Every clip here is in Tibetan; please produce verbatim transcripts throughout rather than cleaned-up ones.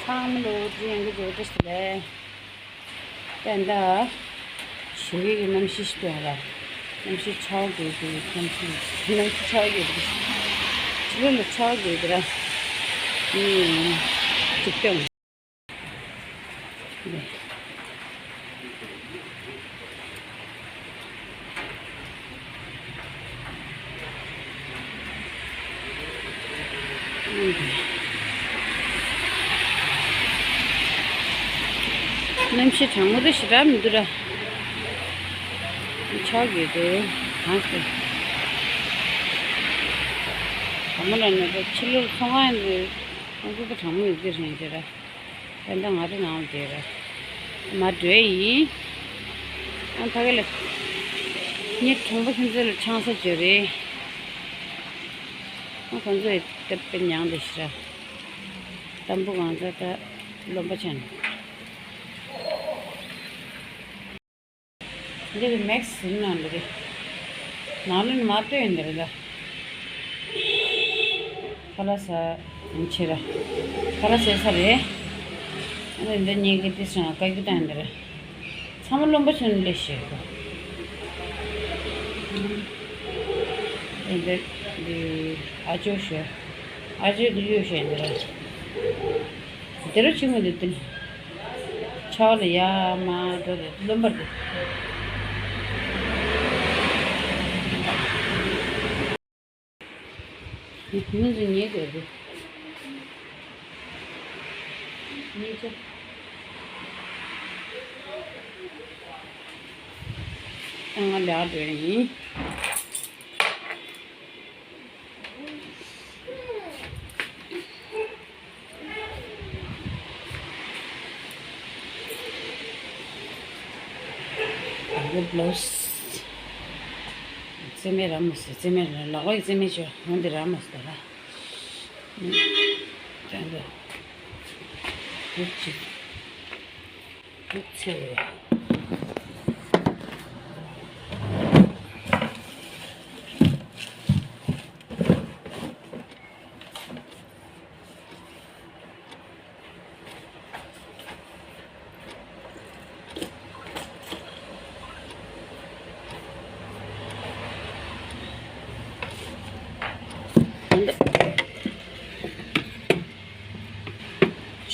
ཨ་མ་ལོ་ཅི་ཡང་གི་འཇོག་འདྲ་ཞིག་ལས། ད་ད་ཞིང་གི་གནམ་གཤིས་ཤིག་སྟོན་ར། གནམ་གཤིས་ཆར་པ་རྒྱག་གི་གནམ་གཤིས་གནམ་གཤིས་ཆར་པ་རྒྱག་གི་ཕྱི་ལོགས་ལ་ཆར་པ་རྒྱག་གི་ར། ཨུམ། ཅིག་སྟོན། གནམ་གཤིས་གྲང་མོ་དེ་ཞེ་དྲག་མི་འདུག་ར། ཆར་པ་རྒྱག་གི་འདུག་གང་ཟེར། གྲང་མོ་ལ་ནི་ད་ཕྱི་ལོགས་ཚོང་ཁང་ཡིན་དུས་ཁོང་ཚོ་ད་གྲང་མོ་ཡོད་ཀྱི་རེད་ཟེར་ར། ད་ལྟ་ང་རང་ནང་ལ་བསྡད་ར། མར་འགྲོ་ཡི་ཡིན། ཨ་ཕ་གི་ལ། ངའི་གྲོགས་པོ་ཁྱེད་ཚོ་ལ་ཆང་ས་བརྗོད་རེད། ཨ་ཁོང་ཚོ་ཡི་ད་དཔེ་མྱངས་བསྡད་ཤག་ར། དང་པོ་གང་ཚ་ད་རློན་པ་ཆགས་ནས། འདི་གི་མེག་སི་ཟེར་ནང་འདི་གི་ནང་ལོན་མ་ལྟོས་ཡིན་འདི་རེད་ད། ཁ་ལག་ཟ་ཡིན་ཆེ་ར། ཁ་ལག་ཟས་ཚར་རེད། ཨ་ནི་འདི་གཉིས་ཀྱི་ཏི་སང་བཀའ་བཀྱོན་བཏང་ཡིན་འདི་རེད། ཚང་མ་རློན་པ་ཆུ་ནས་ལས་ཤེས་གོ། འདི་འདི་ཨ་ཅོ་ཤོད། ཨ་ཅོ་འདི་གཡུག་ཤོད་འདི་རེད། དེ་རུ་ཆུ་མོ་འདི་བཏུན། ཆར་པ་ལ་ཡར་མར་འགྲོ་དེ་རློན་པར་འདི། མི་ཚོ་ཉལ་དགོས་རེད། ཉལ་ཆ། ཨ་ང་ལས་ཀ་འགྲོ་ཡིན། ཨ་ཁུ་བློས། རྩེད་མེད་ར་མ་ཟེར་རྩེད་མེད་ར་ལག་པ་ཡི་རྩེད་མེད་ཅོ་འོན་ཏེ་ར་མ་ཟེར་ད་ར། དེ་འདྲ། འུ་ཅི། འུ་ཚེ།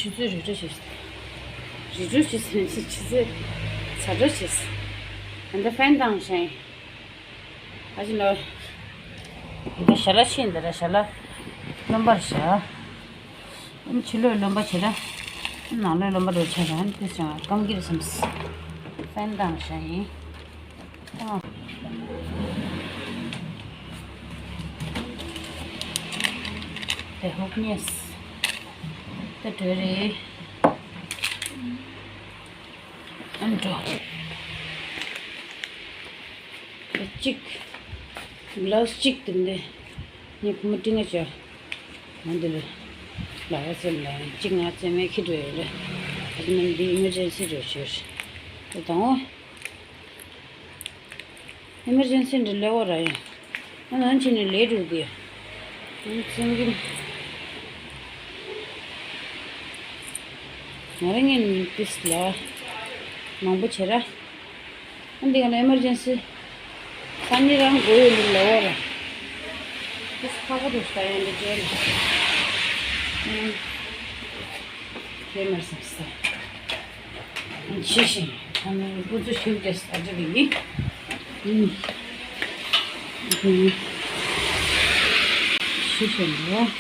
ཆུ་ཚོད་རེ་འགྲོ་བྱེད། རེ་འགྲོ་བྱེད་ཟེར་ཆུ་ཚོད་ཚ་འགྲོ་བྱེད། ད་ལྟ་ཧྥན་བཏང་བཞག་ཡིན། ཨ་ཅི་ལོ། འདི་ཞལ་ལག་ཕྱིན་འདི་ར་ཞལ་ལག་རློན་པར་བཞག་ཨམ་ཕྱི་ལོགས་རློན་པ་བྱེད་ར། ནང་ལོགས་རློན་པ་རོ་ཆ་ར་ཏི་སང་སྐམ་གྱི་རེད་བསམས། ཧྥན་བཏང་བཞག་ཡིན། ཨ། དེ་ཧུག་ཉེས། དེ་དྲོད་རེད། ཨ་འགྲོ། གཅིག་གློབ་གཅིག་དེ་འདི་ངས་ཁོ་མོ་སྤྲིང་ང་བྱ། ང་འདི་ལ་ལག་པ་ཙམ་ལ་གཅིག་ང་རྩེད་མོ་ཁྱི་འགྲོ་ཡོད་རེད། ཨ་ནི་འདི་ཨི་མར་ཇེན་སི་འགྲོ་བྱོས། དེ་དང་བོ། ཨི་མར་ཇེན་སི་འདི་ལས་འོ་ར་ཡིན། ཨ་ནང་ཕྱིན་ནས་ལས་འགྲོ་གི། ཨ་ནི་ཙང་གི་ང་རང་ངས་ནི་ཏིས་ལ་མང་པོ་བྱེད་ར། ཨ་འདི་ག་ན་ཨི་མར་ཇེན་སི། ས་གནས་རང་དགོས་ཡོད་ལུགས་ལ་འོ་ར། ཏིས་ཁག་པོ་འདུག་ས་ཡང་འདི་བརྗོད་ལ། ཨ་ཡེ་མར་ཟེར་ས། ཨ་ཤི་ཤི། ཨ་ནི་ཁོ་ཚོ་ཤུགས་དེ་ས་འདྲ་གི་ཡིན། ཨ་ནི། ཤི་ཤི་འདུག་བ།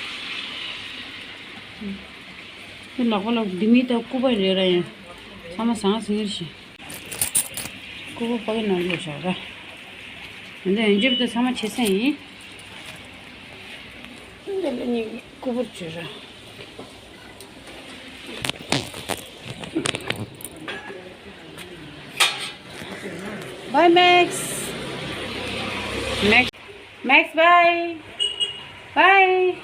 ཁྱོད་ལག་པ་ལ་ལྡེ་མིག་དང་སྐུད་པ་རེ་ར་ཡང་ཚང་མ་ཟང་ཟིང་རེ་ཞིག་སྐུད་པ་ཕ་གི་ནང་ལོགས་བཞག་ར། ཡོན་ཏན་ཡོན་ཆབ་དེ་ཚང་མ་བྱེད་ས་ཡིན། འདི་ལ་ཉིད་སྐུད་པར་བྱོས་ར། Bye, Max. Max. Max, bye. Bye.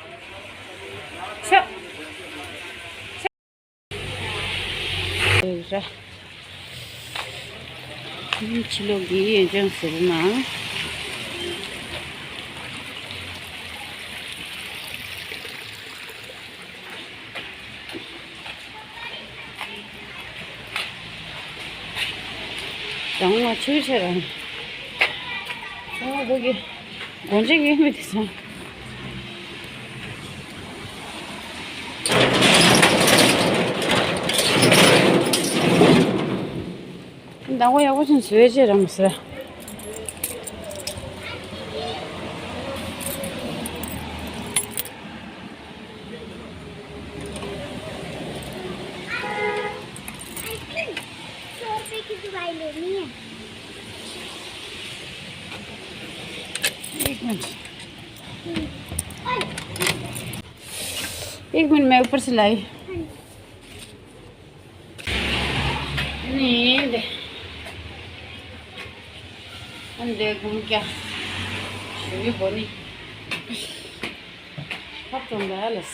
ཤོག་ཕྱི་ལོགས་ཀྱི་ཡོན་ཅང་ཟེར་ན། དང་བ་ཆུ་ཆེ་རང་། ཚང་མ་སྒོ་གི་སྒོ་འབྱེད་ཀྱི་མི་དེ་སོང་། དང་བ་ཡག་པོ་ཅན་བཟོས་ཆེ་རང་ཟེར། सौ रुपए की दवाई लेनी है। एक मिनट, एक मिनट, मैं ऊपर से लाई। नहीं, दे। अंदर घूम क्या? ये बोनी। ཁ་ཏོན་པ་ལས།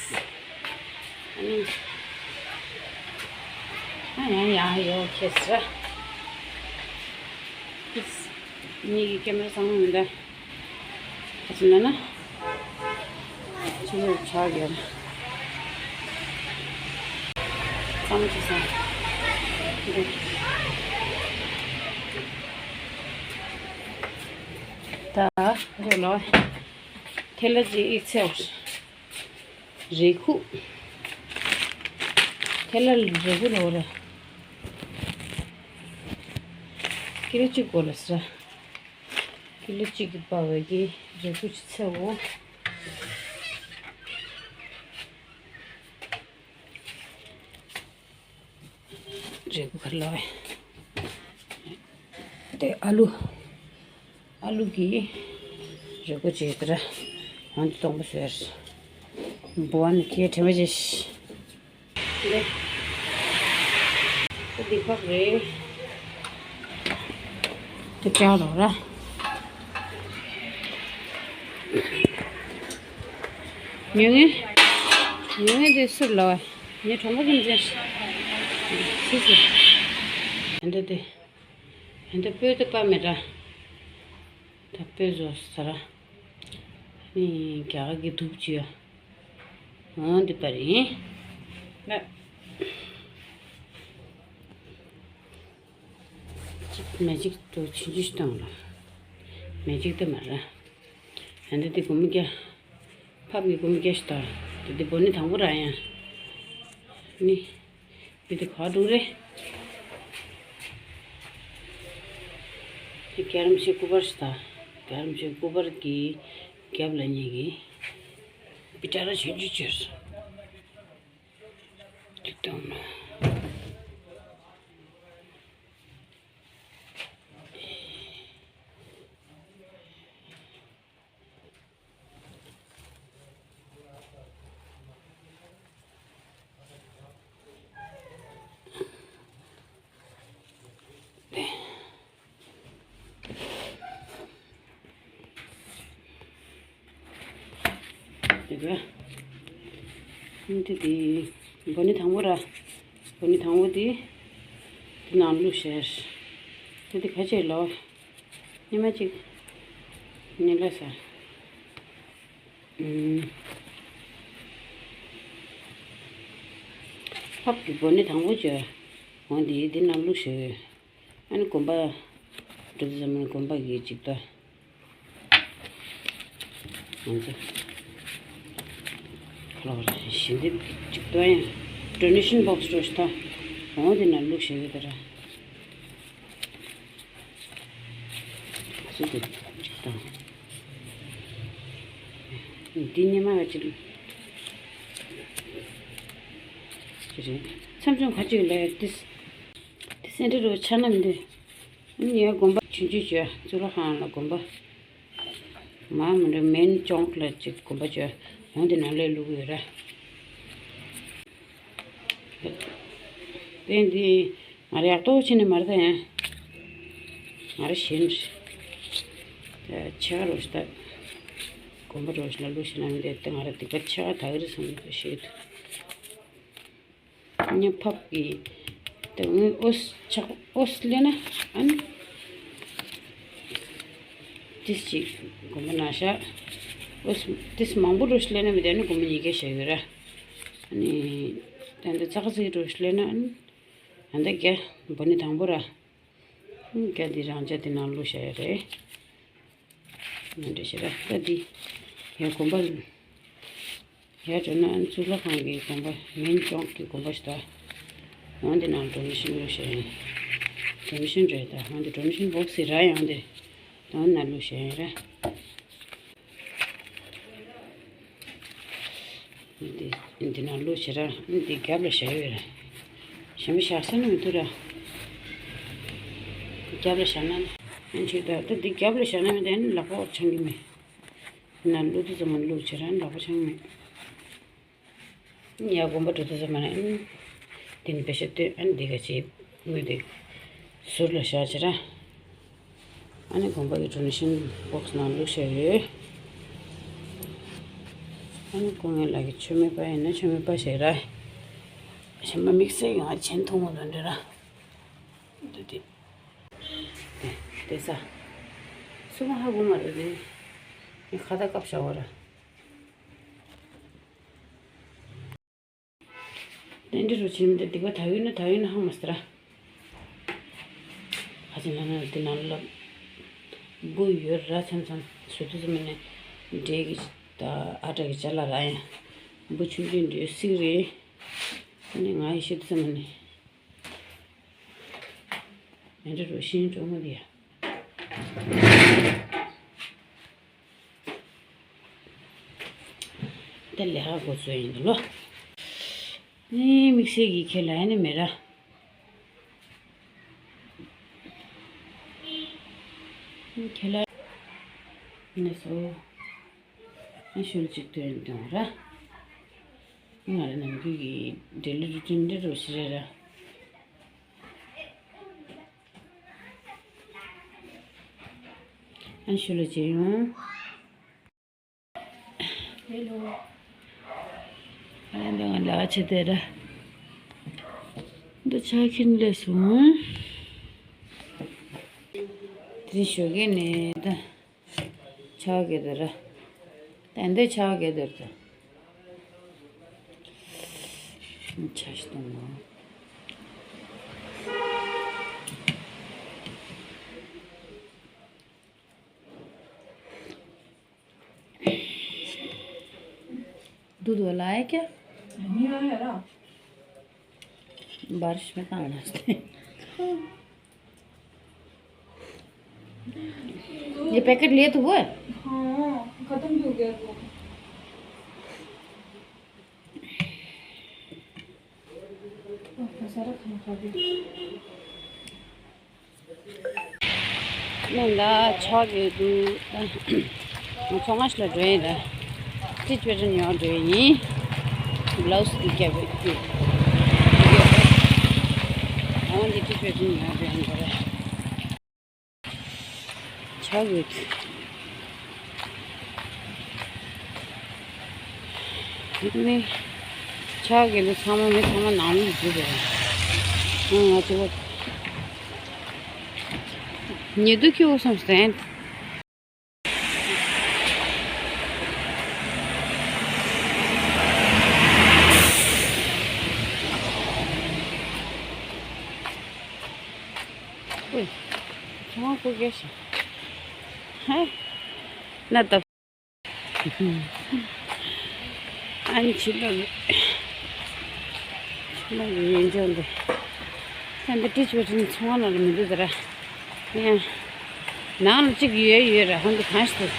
ཨ་ནི། ཨ་ཡང་ཡང་ཡོད་ཁེ་སི་ར། ཨིས། ངེད་ཀྱི་ཀེ་མེ་ར་ཚང་མ་མི་འདྲ། ཁ་ཅིག་ན་ན། ཆུ་ཚོད་ཆག་ཡོད། ཚང་མ་ཆུ་ཚང་། ད་རེ་ལོ། ཐེ་ལ་ཅིག་ཨིག་ཚེ་བར། རེ་ཁུག་ཐེ་ལ་རེ་ཁུག་ལོ་ར། ཀི་ལོ་གཅིག་གོ་ལ་ས། ཀི་ལོ་གཅིག་གི་པ་བའི་གི་རེ་ཁུག་ཅིག་ཚེ་བོ། རེ་ཁུག་ཁ་ལ་བའི། དེ་ཨ་ལུ། ཨ་ལུ་གི་རེ་ཁུག་ཅིག་དེ་ར། ཧོན་དུ་གཏོང་པ་ཟེར། བུ་ཨ་ནི་ཁྱེད་དྲན་པ་ཅིག་འདི་ཁོག་རེད། དེ་ཅག་རོགས་ར། ཉུང་ངེ། ཉུང་ངེ་དེ་སུར་ལ་བ། ངའི་གྲོང་པ་ཀུན་ཅན། སི་སི། ཨ་འདི་དེ། ཨ་འདི་སྤོས་དེ་པ་མེད་ར། ད་སྤོས་བཟོ་ས་ར། ཨིན། རྒྱ་གར་གྱི་དུག་ཅིག་ཡོད། འོ་འདི་པར་ཡིན། ན། གཅིག་མེ་ཅིག་ཏུ་ཆུང་ཆུང་ཞིག་བཏང་ལ། མེ་ཅིག་ཏུ་མ་ར། ཨ་འདི་འདི་གོང་མ་རྒྱ། ཕབ་ཀྱི་གོང་མ་རྒྱ་ཞིག་ད། འདི་འདི་བོ་ནི་དང་པོ་ར་ཡང་། ནི། འདི་དེ་ག་འགྲོ་རེད། དེ་རྒྱ་རམ་ཤི་སྐུ་པར་ཞིག་དང་། རྒྱ་རམ་ཤི་སྐུ་པར་གྱི་རྒྱབ་ལ་ཉེ་གི་པི་ཏྲ་ར་ཆུང་ཆུང་ཅིག་ཡོད། དེ་བཏང་ན། དེ་ག་འདི་དེ་བོ་ནི་དང་པོ་ར། བོ་ནི་དང་པོ་དེ་དེ་ནང་བླུགས་ཤེར། དེ་དེ་ག་ཅེ་ལོ། ཉི་མ་གཅིག་ཉི་ལ་ས། ཨུམ། ཕབ་ཀྱི་བོ་ནི་དང་པོ་ཅོ། འོ་འདི་འདི་ནང་བླུགས་ཤེར། ཨ་ནི་གོམ་པ། འགྲོ་དུས་ཙམ་ནས་གོམ་པ་གི་གཅིག་ལྟ། ང་ཚོ། ཁ་ལོ་རེ་ཞིག་འདི་གཅིག་ལྟ་ཡང་། donation box་འགྲོ་ཞིག་ལྟ། འོ་དེ་ན་བླུགས་ཤེས་ཡོད་དེ་ར། སུ་དེ་གཅིག་ལྟ། འདི་ཉི་མ་གཅིག་ཅི་རེད། མཚམས་མཚམས་ཁ་ཅིག་ལ་ཡ་ཏིས། དེ་སེ་འབྲས་རུ་ཆ་ན་མི་འདུག་ཨ་ནི་ཡང་དགོན་པ་ཆུང་ཆུང་བྱོས། གཙུག་ལག་ཁང་ལ་དགོན་པ། མ་མི་འདུག main church་ལ་ཅིག་དགོན་པ་བྱོས། འོང་དེ་ནང་ལས་བླུག་ཡོད་ར། དེ་འདི་ང་རེ་ཡག་ཏོ་ཕྱིན་ནས་མ་རེད་ད་ཡང་། ང་རེ་ཞེན་ཆེ་ག་རོ་ཞིག་ད། དགོན་པ་རོ་ཞིག་ལ་བླུག་ཞིག་ན་མི་འདུག་དེ་ང་རེ་སྡིག་པ་ཆེ་ག་ད་གི་རེད་བསམ་གི་ཤེས་འདུག་ཉ་ཕབ་ཀྱི། དེ་ངོས་ཨོས་ཆག་ཨོས་ལེ་ན་ཨན། ཏིས་ཅིག་དགོན་པ་ན་ཤ། ཨོས་ཏིས་མང་པོ་རུ་ཤི་ལེ་ན་མི་དེ་ནི་དགོན་པ་ཉི་གེ་ཤ་ཡོད་ར། ཨ་ནི། ད་འདི་ཚ་ཁ་ཚིག་རུ་ཤི་ལེ་ན་ཨན། ཨ་འདི་རྒྱ་བོ་ནི་དང་པོ་ར། སྐྱ་འདི་རང་ཅག་དེ་ནང་བླུགས་བཞག་ཡོད་རེད། ང་འདྲ་ཞེ་དྲག་ད་འདི་ཡང་དགོན་པ་ཡར་འགྲོ་ན་གཙུག་ལག་ཁང་གི་དགོན་པ་མིན་ཅོང་གི་དགོན་པ་ཞིག་ད། འོང་དེ་ནང་ཌོ་ནེ་ཤན་བླུགས་བཞག་ཡིན། ཌོ་ནེ་ཤན་རེད་ད། འོང་དེ་ཌོ་ནེ་ཤན་བོག་སི་ར་ཡང་དེ་འོང་ན་བླུགས་བཞག་ཡིན་ར། འདི་འདི་ནང་བླུགས་བྱེད་ར། འདི་རྒྱབ་ལ་བཞག་ཡོད་ར། གཞན་པ་བཞག་ས་ནི་མི་འདུག་ར། རྒྱབ་ལ་བཞག་ན་ནི་ཨ་ཅེ་ད་ད་འདི་རྒྱབ་ལ་བཞག་ན་མི་འདི་ནི་ལག་པ་འཆང་གི་མེད། ནང་བླུགས་དུས་ཙམ་མ་བླུགས་བྱེད་ར་ལག་པ་འཆང་གི་མེད། ཡ་དགོན་པ་འགྲོ་དུས་ཙམ་མ་ནི་ཨ་ནི་དེ་ནི་བེད་སྤྱོད་སྟོན། ཨ་ནི་འདི་ག་ཅིག་དངུལ་དེ་ཟུར་ལ་བཞག་བྱེད་ར། ཨ་ནི་དགོན་པ་གི་ཌོ་ནེ་ཤན་བོག་སི་ནང་བླུགས་བཞག་ཡོད། ཨ་ནི་སྐུ་ངལ་ལགས་ཀྱི་མཆོད་མེ་སྤར་ཡིན་ན་མཆོད་མེ་སྤར་བཞག་ར། གཞན་པ་དམིགས་བསལ་ཡོང་བ་བྱེད་མཐོང་མ་འདོན་འདྲ་ར། འདི་དེ་དེ་དེ་ས་སུ་མ་ཧ་གོ་མ་རེད་དེ། ངས་ཁ་བཏགས་བཀབ་བཞག་པ་ར། དེ་འདྲ་རུ་ཕྱིན་འདི་སྡིག་པ་ད་ཡོད་ན་ད་ཡོད་ན་ཧ་མ་སི་ར། ཁ་ཅིག་ན་ན་འདི་ནང་ལ་འབུ་ཡོད་ར་མཚམས་མཚམས་བཟོ་དུས་ཙམ་ནས་འབྲས་ཀྱི་ད་ཨ་ཏྲ་གི་ཅ་ལག་ར་ཡང་འབུ་ཆུང་ཆུང་འདྲ་སིག་རེད། ཨ་ནི་ང་ཡི་ཤི་དུས་ཙམ་ནས་དེ་འདྲ་རུ་ཤིང་གྲོག་མོ་འདི་ཡ། དེ་ལས་ཧ་གོ་ཚོད་ཡིན་འདུག་ལོ། ནི་དམིགས་བསལ་གྱི་ཁྱེད་ལ་ཡ་ནི་མེད་ར། ཁྱེད་ལ་ནི་སོ། ཨ་ཤུལ་གཅིག་ཐོན་དང་ར། ང་ར་ནམ་རྒྱུན་གྱི་ཌེ་ལི་རུ་ཊིན་འདི་རུ་ཞིག་རེད་ར། ཨ་ཤུལ་ལ་བྱེད་ཡོང་། ཧེ་ལོ། ཨ་འདི་ང་ལ་ཆེ་དེ་ར། འདི་ཆ་ཁྱིན་ལས་སོང་། དེ་ཞོགས་ཀས་ནས་ད། ཆ་གེ་དེ་ར། ད་འདི་ཆ་གེ་དེ་ར། ཆ་ཞིག་གཏོང་ངོ་། दूध वाला आया क्या? नहीं आया ना। बारिश में कहाँ आना है? ये पैकेट लिए तो वो है? हाँ, खत्म भी हो गया वो। सारा खाना खा गया। ནི་ད་ཆག་ཡོད་འདུག་ད་ང་ཚོ་སྔ་ཕྱི་ལ་འགྲོ་ཡིན་ད། ཊི་ཊི་བེ་ཊན་ཡོང་འགྲོ་ཡིན། བླའུ་སི་འདི་རྒྱབ་ཡོད་ཀྱི། ཨ་འདི་ཊི་ཊི་བེ་ཊན་ཡོང་འགྲོ་ཡིན་ད། ཆག་ཡོད། ནི་ཆག་གི་འདི་ཚང་མ་མི་ཚང་མ་ནང་ལ་འཛུལ་རེད། ང་ང་ཚོ་ཉེ་དུ་ཁྱེའུ་སོང་ཟན། ཨོའི། ཚང་མ་སྐུ་སྒེར་ཞིག་ཧ། ན་ད། ཨ་ནི་ཕྱི་ལོགས་ཀྱི་ཕྱི་ལོགས་ཀྱི་ཡིན་ཅོག་འདི། ད་འདི་ཊི་ཊི་བེ་ཊན་ཚོང་ཁང་ནང་ལ་མི་འདུག་ད་ར། ཡང་ནང་ལ་གཅིག་ཡོད་ཡོད་ར། ཧོན་འདི་གང་ཞིག་འདུག་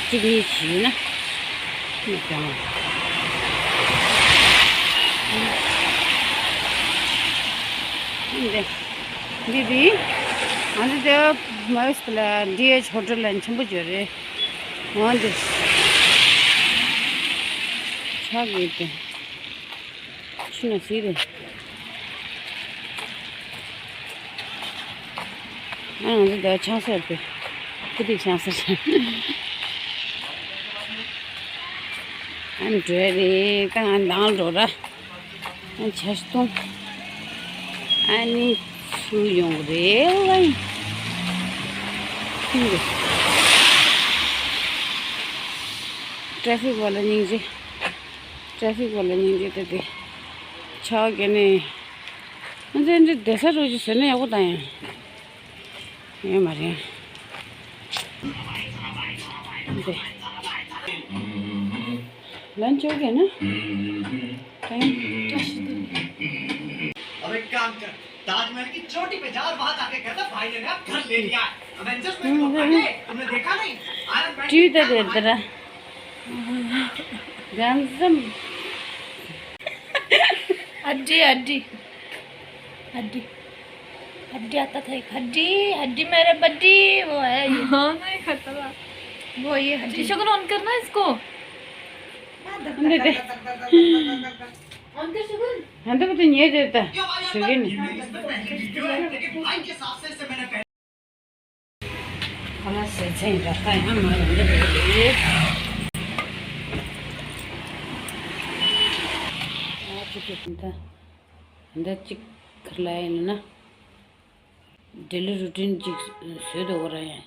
གཅིག་གཉིས་ཤིག་ཡོད་ན་མི་གང་། འདི་འདི་འདི་ང་ཚོ་དེ་མ་ཡོད་ལ་ཌི་ཨེཆ་ཧོ་ཊེལ་ལ་ཆེན་པོ་ཅོ་རེད། འོ་འདི་ཆག་ཡོད་དེ། ཆུ་ན་སི་རེད། ཨ་ང་ཚོ་དེ་ཆང་ས་རེད། ཁུ་ཏིག་ཆང་ས་རེད། ཨ་འགྲོ་རེད། ད་ང་ནང་འགྲོ་ར། ཨ་ཆ་ཞིག་གཏོང་། ཨ་ནི་ཚུར་ཡོང་གི་རེད་ལ། ཁྱིམ་གྱི་ཊ་རེ་ཕིག་བ་ལ་སྙིང་རྗེ། ཊ་རེ་ཕིག་བ་ལ་སྙིང་རྗེ་དེ་དེ། ཆག་གི་ནི། འདི་འདི་བསྡད་ས་རོགས་ཅིག་བཟོས་ན་ཡག་པོ་ད་ཡང་། ཡོད་མ་རེད། འདི། लंच हो गया ना? टाइम। अब एक काम कर, ताजमहल की चोटी पे जा और वहां जाके कह दे, भाई ने नया घर ले लिया है। एवेंजर्स में तुम, अरे, तुमने देखा नहीं? आयरन मैन टीवी तो देख रहा। गंजम। हड्डी, हड्डी। हड्डी। हड्डी आता था एक। हड्डी, हड्डी मेरे बड्डी, वो है ये। हाँ, नहीं खाता था। वो ये हड्डी। शगुन, ऑन करना इसको। हाँ, धक, धक, धक, धक, धक, धक, धक, धक। ऑन कर शगुन। हाँ, तो, तो ये देता। शगुन। ཁ་ལག་ཟས་ཚན་རག་ཁ་ཡང་མ་རེད། ཨ་ཅི་ཅི་ད་ད་ཅིག་ཁ་ལག་ཡིན་ན་ཌེ་ལི་རུ་ཊིན་ཅིག་བཟོས་འདུག་གོ་ར་ཡང་།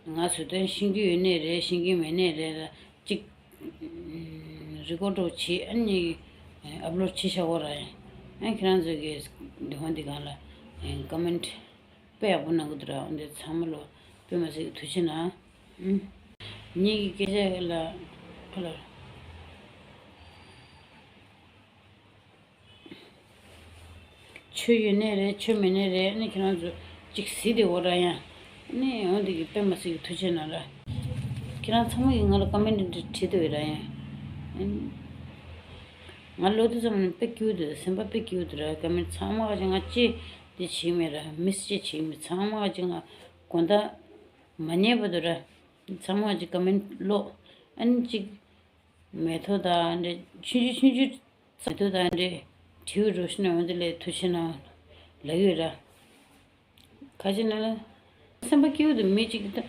ང་བཟོ་དོན་ཤེས་ཀྱི་ཡོད་ནའི་རེད། ཤེས་ཀྱི་མེད་ནའི་རེད། ཅིག་རི་ཀོཌ་བྱེད། ཨ་ནི་ཨབ་ལོཌ་བྱེད་བཞག་གོ་ར་ཡང་། ཨ་ཁྱེད་རང་ཚོ་གི་འདི་ཧོན་འདི་གང་ལ་ཀོ་མེན་ཊི་དཔེ་ཡག་པོ་གནང་གི་འདུག་ར། འོན་ཏེ་ཚང་མ་ལོ་དཔེ་མ་སྲིད་ཐུགས་རྗེ་གནང་། ཨུམ། ངེད་ཀྱི་སྐད་ཆ་ལ་ཁ་ལ་ཆོས་ཡོད་ནའི་རེད། ཆོས་མེད་ནའི་རེད། ཨ་ནི་ཁྱེད་རང་ཚོ་ཅིག་གཟིགས་དེ་འོ་ར་ཡང་། ཨ་ནི་འོན་ཏེ་གི་དཔེ་མ་སྲིད་ཀྱི་ཐུགས་རྗེ་གནང་ར། ཁྱེད་རང་ཚང་མ་གིས་ང་ལ་ཀོ་མེན་ཊི་འདི་བྲིས་དེ་འོ་ར་ཡང་། ཨ་ནི་ང་ལོ་དེ་ཙམ་ནས་དཔེ་སྐྱིད་འདུག་སེམས་པ་དཔེ་སྐྱིད་འདུག་ར། ཀོ་མེན་ཊི་ཚང་མ་ག་ཅིག་ང་ཅི་དེ་བྱེད་མེད་ར། མིས་ཅི་བྱེད་མེད། ཚང་མ་ག་ཅིག་ང་དགོང་དག་མ་ཉལ་བར་དུ་ར། ཚང་མ་ག་ཅིག་ཀོ་མེན་ཊི་ཀློག་ཨ་ནི་ཅིག་མེ་ཐོ་དང་འདྲ་ཆུང་ཆུང་ཆུང་ཆུང་མེ་ཐོ་དང་འདྲ་བྲིས་རོགས་ཞུ་ན་འོན་ཏེ་ལས་ཐུགས་རྗེ་གནང་ལབ་ཡོད་ར། ག་ཅི་ན་ལ། སེམས་པ་སྐྱིད་པོ་འདུག་མི་གཅིག་ད།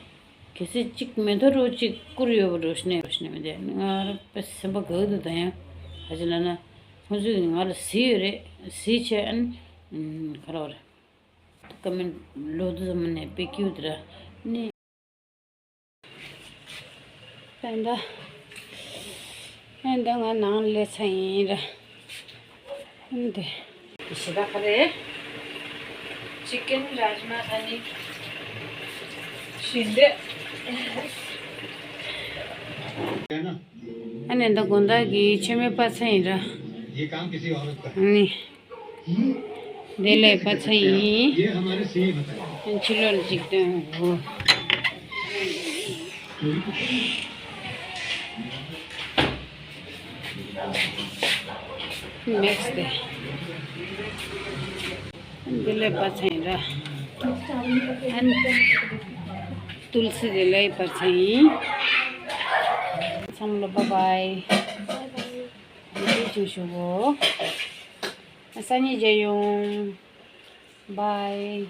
གལ་སྲིད་གཅིག་མེ་ཐོ་རོ་གཅིག་བསྐུར་ཡོད་པ་རོ་ཤི་ནས་རོ་ཤི་ནས་མི་འདུག་ང་རང་དཔེ་སེམས་པ་དགའ་གི་འདུག་ད་ཡང་། ག་ཅི་ན་ན། ཁོང་ཚོས་ང་ལ་གཟིགས་ཡོད་རེད། གཟིགས་བྱས་ཨ་ནི། ག་རེ་བ་རེད། ཀོ་མེན་ཊི་ལོ་དུ་ཙམ་ནས་དཔེ་སྐྱིད་པོ་འདུག་ར། ནི། ད་ད། ད་ང་ནང་སླེབས་ཚར་ཡིན་ར། འདི། གཞི་ད་ག་རེ། ཅི་ཀེན་རཱཇ་མ་ཨ་ནི། ཞིན་དེ། ཨ་ནི་ད་དགོང་དག་གི་མཆོད་མེ་སྤར་ཚར་ཡིན་ར། ཨ་ནི། དེ་ལས་པ་ཚ་ཡིན། ཕྱི་ལོགས་ལ་ཅིག་སྟོན་འོ། མེག་སི་དེ། དེ་ལས་པ་ཚ་ཡིན་ར། ཨན། ཏུལ་སི་དེ་ལས་པ་ཚ་ཡིན། ཚང་མ་ལ་བཱའི་བཱའི། བདེ་སྐྱིད་ཞུ་གོ། སང་ཉིན་མཇལ་ཡོང་། བཱའི།